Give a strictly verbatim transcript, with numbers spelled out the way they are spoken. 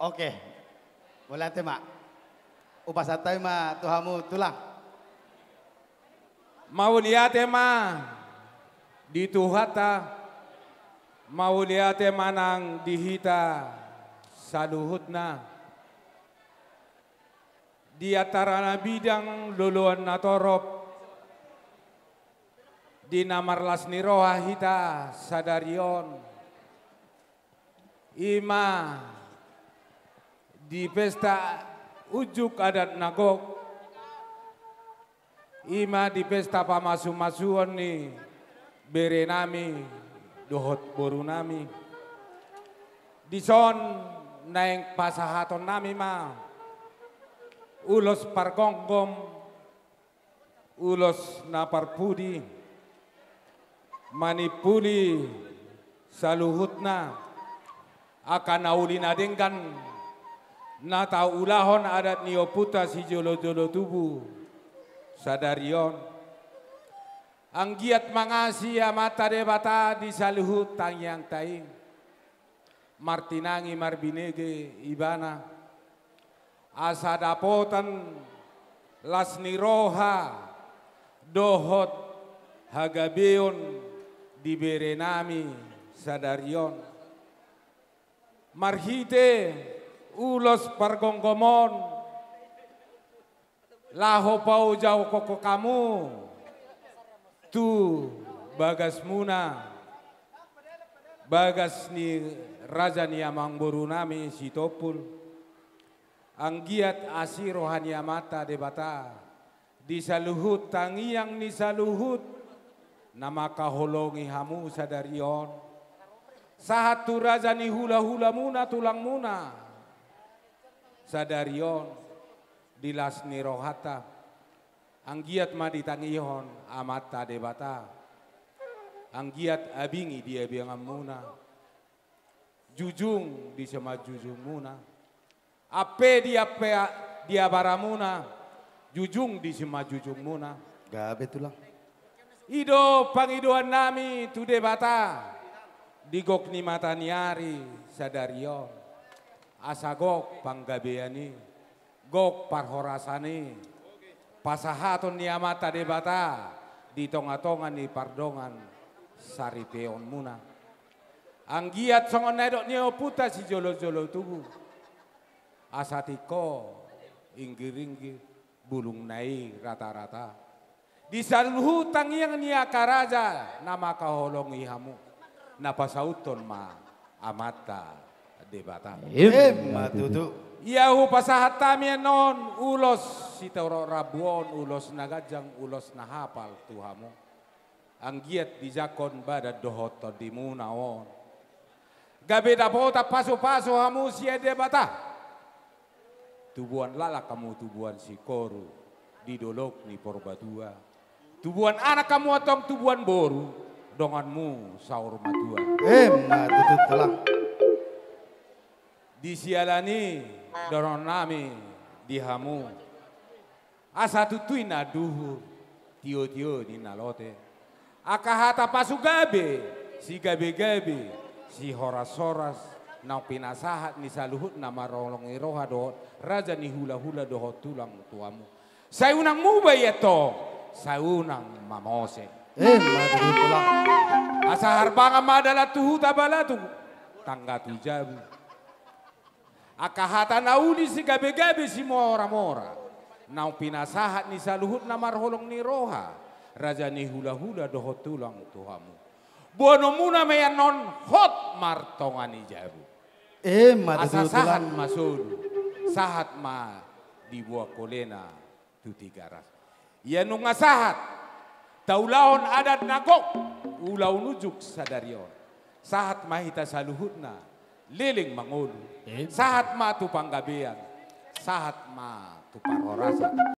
Oke. Mauliate ma. Hupasahat hami ma tu hamu tulang. Mauliate ma di Tuhanta. Mauliate ma nang di hita saluhutna. Di antara na bidang loloan na torop, di na marlas ni roha hita sadari on, i ma di pesta unjuk adat na gok, i ma di pesta pamasumasuon ni berenami dohot borunami. Dison naeng pasahatonnami ma ulos pargomgom, ulos na parpudi, manimpuli saluhutna angka na uli na denggan na taulahon adat ni ompunta sijolojolo tubu sadari on. Anggiat mangasi Amanta Debata di saluhut tangiangta i. Martinangi marbinege ibana, asa dapotan las ni roha dohot hagabeon di berenami sadari on. Marhite ulos pargomgom on, laho paojakhon hamu tu bagasmuna, bagas ni raja ni amangborunami Sitompul. Anggiat asi roha ni Amanta Debata di saluhut tangiang ni saluhut na mangkaholongi hamu sadari on, sahat tu raja ni hulahulamuna, tulangmuna sadari on, di las ni rohanta. Anggiat ma ditangihon Amanta Debata. Anggiat abingi di abinganmuna, jujung di simanjujungmuna, ampe di ampe, di abaramuna, jujung di simanjujungmuna. Gabe tulang. I do pangidoannami tu Debata di gok ni mata ni ari sadari on, asa gok panggabean i, gok parhorasan i, pasahaton ni Amanta Debata di tongatonga ni pardongan saripeonmuna. Anggiat songon na nidok ni ompunta sijolojolo tubu, asa tingko inggiringgir, bulungna i ratarata. Di saluhut tangiang ni angka raja na mangkaholongi hamu, na pasauthon ma Amanta Debata. Emma tutu. Ia hupasahat hami annon ulos sitorop rambu on, ulos na ganjang, ulos na hapal tu hamu. Anggiat dijangkon badan dohot tondimuna on, gabe dapotan pasupasu hamu sian Debata. Tubuan laklak hamu, tubuan singkoru di dolok ni Porbatua. Tubuan anak hamu antong tubuan boru, donganmu saur matua. Emma tutu tulang. Di siala ni i dohononnami di hamu, asa tutu i na duhur, tiotio ninna lote, angka hata pasugabe, sigabegabe, sihorashoras, naung pinasahat ni saluhut na marholong ni roha dohot raja ni hulahula dohot tulang tu hamu. Sai unang muba i antong, sai unang mamose. Emma tutu tulang. Asa harbangan ma dalan tu huta Balatung, tangga tu jabu. Angka hata na uli, sigabegabe, simoramora, naung pinasahat ni saluhut na marholong ni roha, raja ni hulahula dohot tulang tu hamu, boanonmuna ma i annon hot martonga ni jabu. Emma tutu tulang. Asa sahat ma solu, sahat ma diboan holena tu Tigaras. Ia nunga sahat taulahon adat na gok, ulaon unjuk sadari on, sahat ma hita saluhutna leleng mangolu. Emma. Sahat ma tu panggabean, sahat ma tu parhorasan.